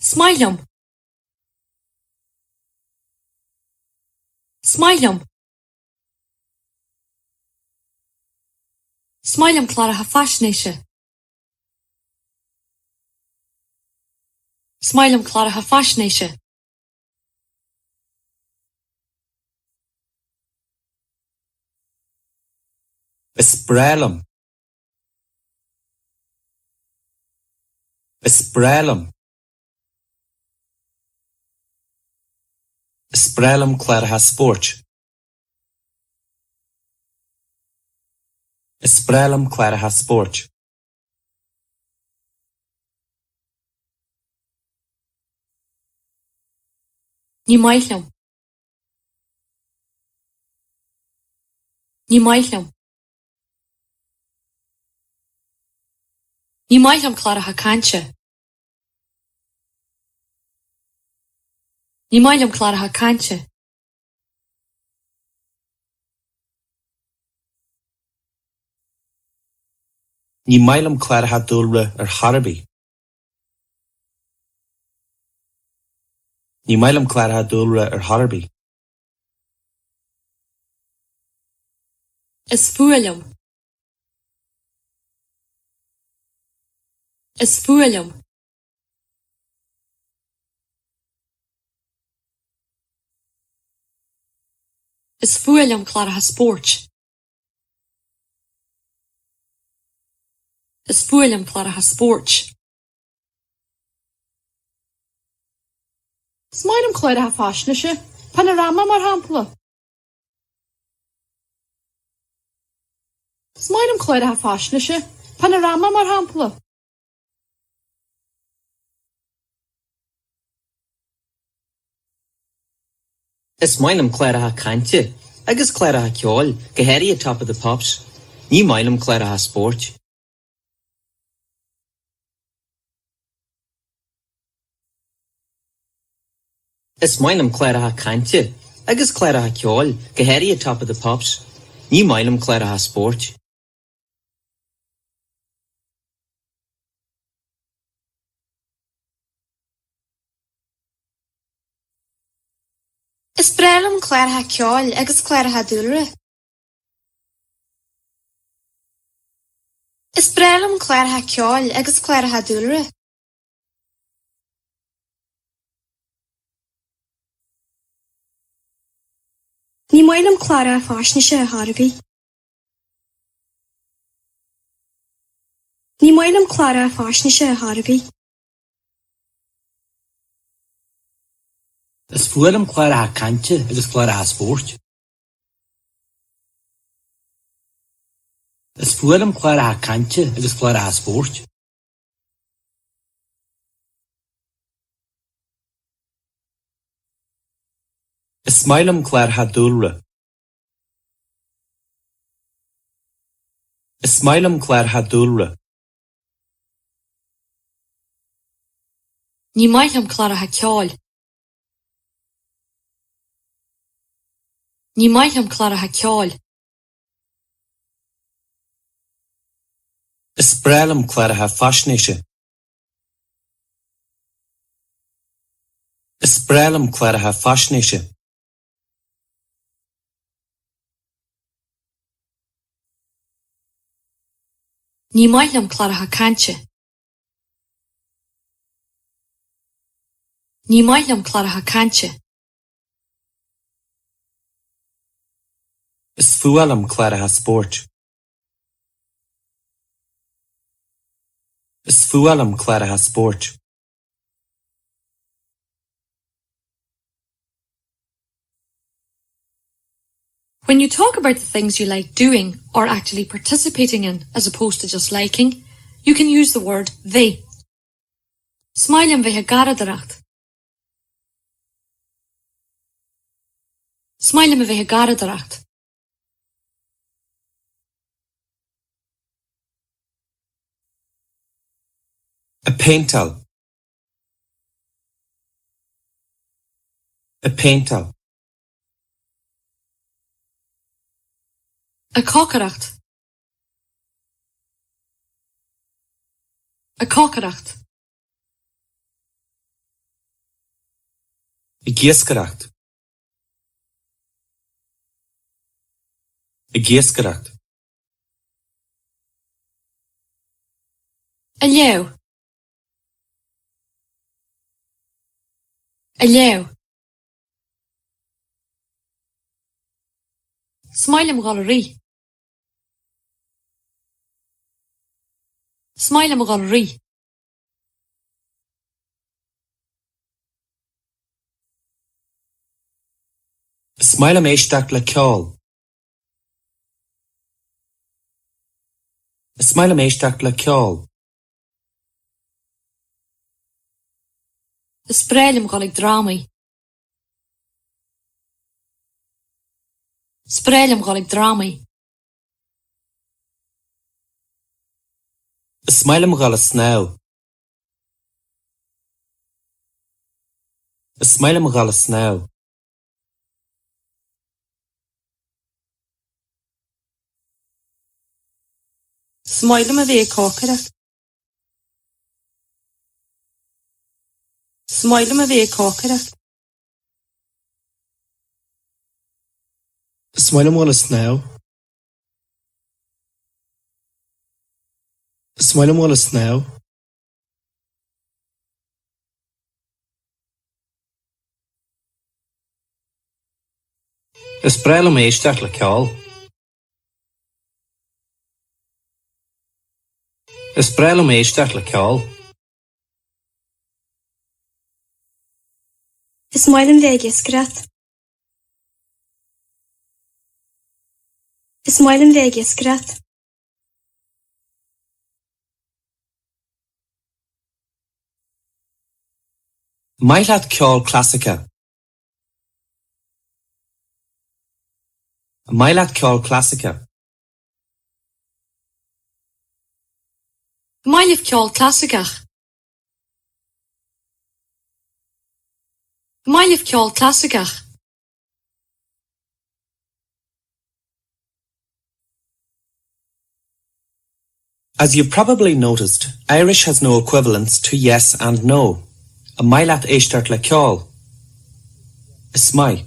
Is maith liom. Is maith liom. Is maith liom cláracha faisnéise. Is maith liom cláracha faisnéise. Is breá liom. Is breá liom. Is breá liom cláracha spóirt. Is breá liom cláracha spóirt. Ní maith liom. Ní maith liom. Ní maith liom cláracha cainte. Ní maith liom cláracha cainte. Ní maith liom cláracha dúlra ar chor ar bith. Ní maith liom cláracha dúlra ar chor ar bith. Is fuath liom. Is fuath liom. Is fuath liom cláracha spóirt. Is fuath liom cláracha spóirt. Is maith liom cláracha faisnéise, Panorama mar shampla. Is maith liom cláracha faisnéise, Panorama mar shampla. Is maith liom cláracha cainte agus cláracha ceoil, go háirithe Top of the Pops. Ní maith liom cláracha spóirt. Is maith liom cláracha cainte agus cláracha ceoil, go háirithe Top of the Pops. Ní maith liom cláracha spóirt. Is breá liom cláracha ceoil agus cláracha dúlra. Is breá liom cláracha ceoil agus cláracha dúlra. Ní maith liom cláracha faisnéise ar chor ar bith. Ní maith liom cláracha faisnéise ar chor ar bith. Is fuath liom cláracha cainte agus cláracha spóirt. Is fuath liom cláracha cainte agus cláracha spóirt. Is maith liom cláracha dúlra. Is maith liom cláracha dúlra. Ní maith liom cláracha ceoil. Ní maith liom cláracha ceoil. Is breá liom cláracha faisnéise. Is breá liom cláracha faisnéise. Ní maith liom cláracha cainte. Ní maith liom cláracha cainte. Is fuath liom cláracha spóirt. Is fuath liom cláracha spóirt. When you talk about the things you like doing or actually participating in as opposed to just liking, you can use the word they. Is maith liom bheith ag garraíodóireacht. Is maith liom a bheith ag garraíodóireacht. Ag péinteáil. Ag péinteáil. Ag cócaireacht. Ag cócaireacht. Ag iascaireacht. Ag iascaireacht. A léamh. A léamh. Is maith liom dhul a rith. Is maith liom dhul a rith. Is maith liom éisteacht le ceol. Is maith liom éisteacht le ceol. Is breá liom dhul ag drámaí. Is breá liom dhul ag drámaí. Is maith liom dhul a snámh. Is maith liom dhul a snámh. Is maith liom a bheith ag cócaireacht. Is maith liom a bheith ag cócaireacht. Is maith liom dhul a snámh. Is maith liom dhul a snámh. Is breá liom éisteacht le ceol. Is breá liom éisteacht le ceol. Is maith liom bheith ag iascaireacht. Is maith liom bheith ag iascaireacht. An maith leat ceol clasaiceach? An maith leat ceol clasaiceach? An maith libh ceol clasaiceach? An maith libh ceol clasaiceach? As you've probably noticed, Irish has no equivalents to yes and no. An maith leat éisteacht le ceol? Is maith.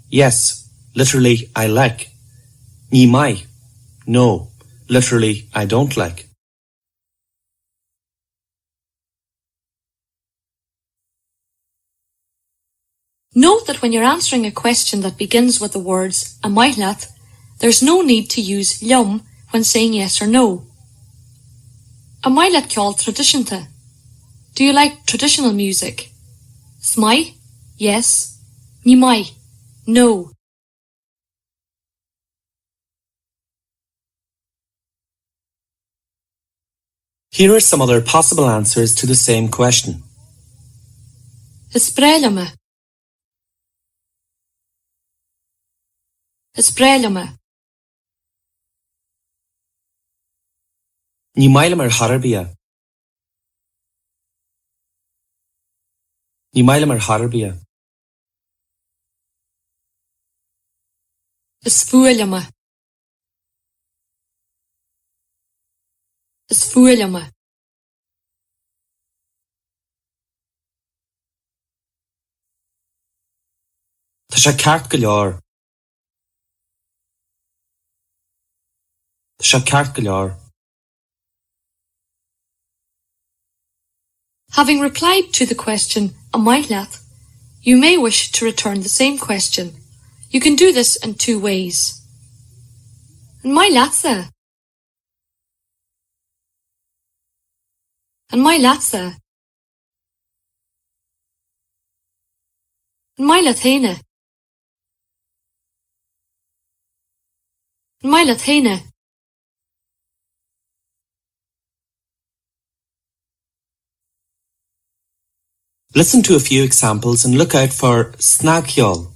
Yes, literally I like. Ní maith. No, literally I don't like. Note that when you're answering a question that begins with the words An maith leat, there's no need to use liom when saying yes or no. An maith leat ceol traidisiúnta? Do you like traditional music? Is maith, yes. Ní maith, no. Here are some other possible answers to the same question. Is breá liom é. Is breá liom é. Ní maith liom ar chor ar bith é. Ní maith liom ar chor ar bith é. Is fuath liom é. Is fuath liom é. Tá sé ceart go leor. Tá sé ceart go leor. Having replied to the question An maith leat, you may wish to return the same question. You can do this in two ways. An maith leatsa? An maith leatsa? An maith leat féin é? An maith leat féin é? Listen to a few examples and look out for snagcheol,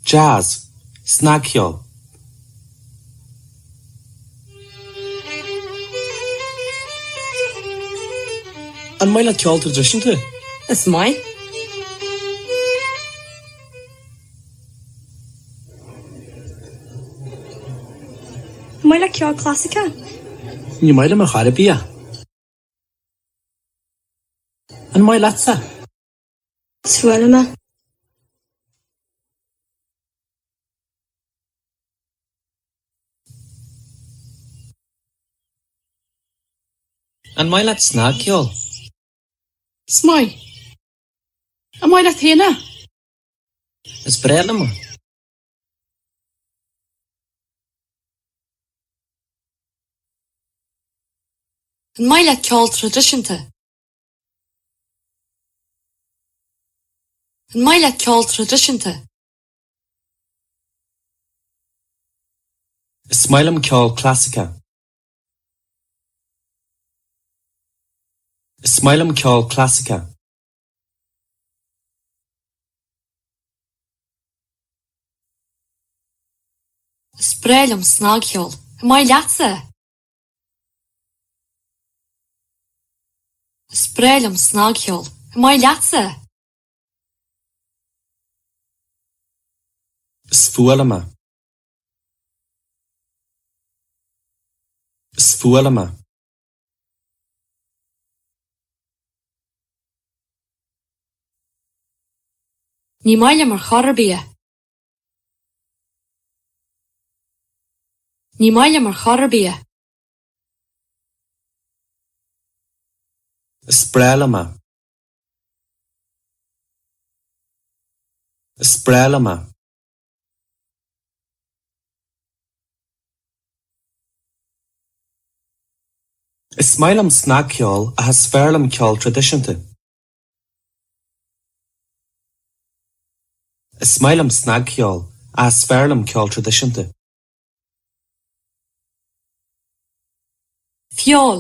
jazz, snagcheol. An maith leat ceol traidisiúnta? Is maith. An maith leat ceol clasaiceach? Ní maith liom ar chor ar bith é. An maith leatsa? Is fuath liom é. An maith leat snagcheol? Is maith. An maith leat féin é? Is breá liom é. An maith leat ceol traidisiúnta? An maith leat ceol traidisiúnta? Is maith liom ceol clasaiceach. Is maith liom ceol clasaiceach. Is breá liom snagcheol. An maith leatsa é? Is breá liom snagcheol. An maith leatsa é? Is fuath liom é. Is fuath liom é. Ní maith liom ar chor ar bith é. Ní maith liom ar chor ar bith é. Is breá liom é. Is breá liom é. Is maith liom snagcheol ach is fearr liom ceol traidisiúnta. Is maith liom snagcheol ach is fearr liom ceol traidisiúnta. Feoil.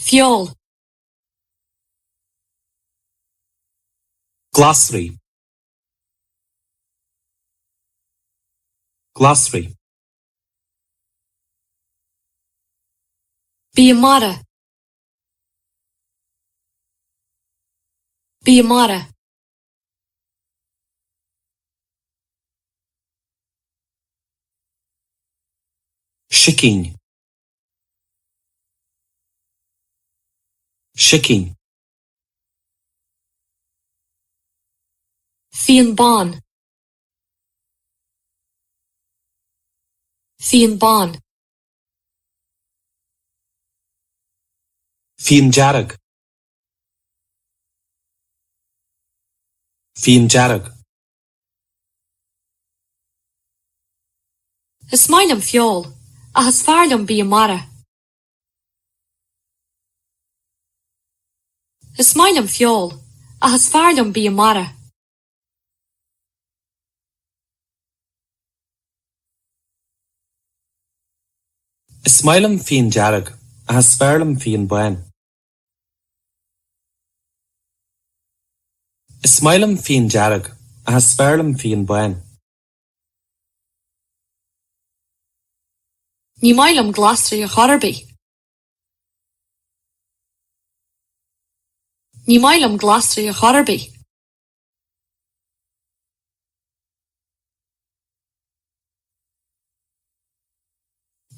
Feoil. Glasraí. Glasraí. Bia mara. Bia mara. Sicín. Sicín. Fíon bán. Fíon bán. Fíon dearg. Fíon dearg. Is maith liom feoil, ach is fearr liom bia mara. Is maith liom feoil, ach is fearr liom bia mara. Is maith liom fíon dearg, ach is fearr liom fíon bán. Is maith liom fíon dearg, ach is fearr liom fíon bán. Ní maith liom glasraí ar chor ar bith. Ní maith liom glasraí ar chor ar bith.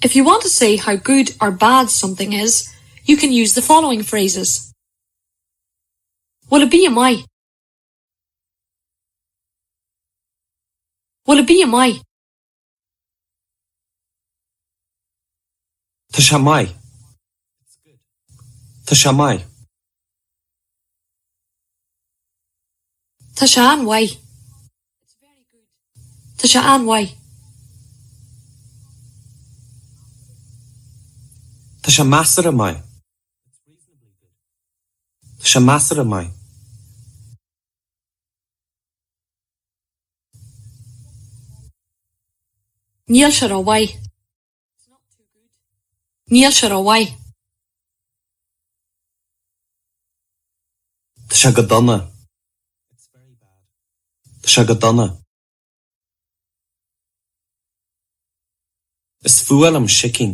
If you want to say how good or bad something is, you can use the following phrases. Bhfuil an bia maith? Bhfuil an bia maith? Tá sé maith. Tá sé maith. Tá sé an-mhaith. Tá sé an-mhaith. Tá sé measartha maith. Tá sé measartha maith. Níl sé rómhaith. Níl sé rómhaith. Tá sé go dona. Tá sé go dona. Is fuath liom sicín.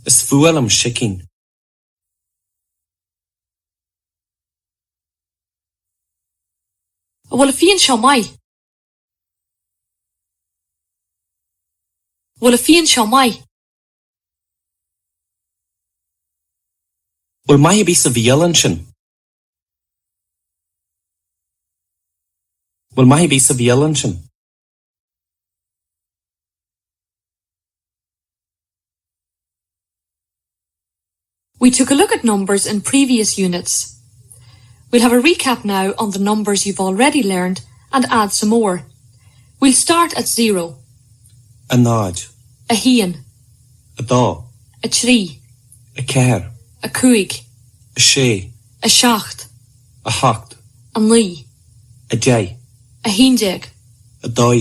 Is fuath liom sicín. An bhfuil an fíon seo maith? An bhfuil an fíon seo maith? Bhfuil maith ar bith sa bhialann sin? Bhfuil maith ar bith sa bhialann sin? We took a look at numbers in previous units. We'll have a recap now on the numbers you've already learned and add some more. We'll start at 0. 0. 1. 2. 3. 4. 5. 6. 7. 8. 9. 10. 11. 12.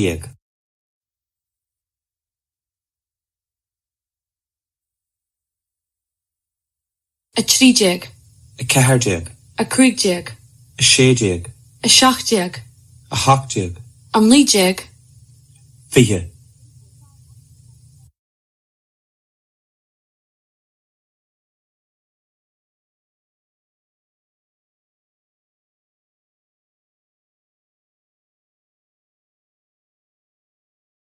13. 14. 15. 16. 17. 18. 19. 20.